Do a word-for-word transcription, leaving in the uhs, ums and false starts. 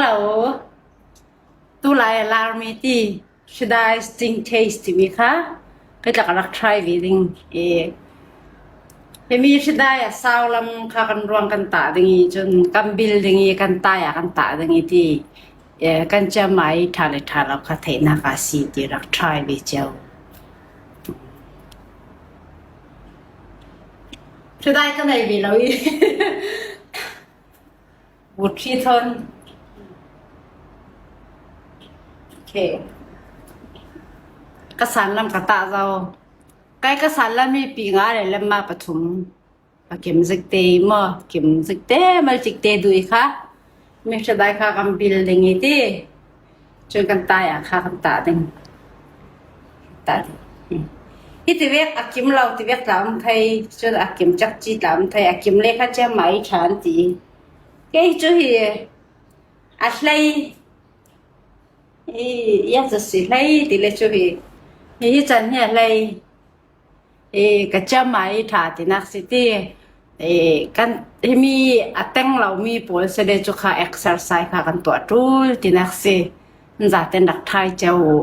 Aw, tulai a lar mi ti, hridai sting taste ti mi kha, kei tlak a rak try ve ding. E, hemi hridai a sau lam kha kan ruang kan tah ding i, cun kan bil ding i, kan tai a kan tah ding i ti. E, kan ciammai ṭha le ṭha lo kha theihnak a si ti rak try ve cio. Hridai ka nei ve lo i. Vut hri thawn. Okay. Ka san lam ka tah zo. Kai ka san lam hi pi nga le lemma pathum. A kim zik te maw, kim zik te, mal cik te duh i kha. Mi hridai kha kan bil ding i ti. Cun kan tai a kha kan tah ding. Tah ding. Hi ti vek a kim lo ti vek tla um thei, cun a kim cak ci tla um thei, a kim le kha ciammai ṭhan ti. Kei cu hi a hlei. I, ya cu si hlei ti le cu hi. Hi, hi can hi a hlei. E, ka ciammai ṭha tinak si ti. E, kan, himi a teng lo mi pawl si le cu kha exercise kha kan tuah ṭul tinak si. Zaten rak try cio u.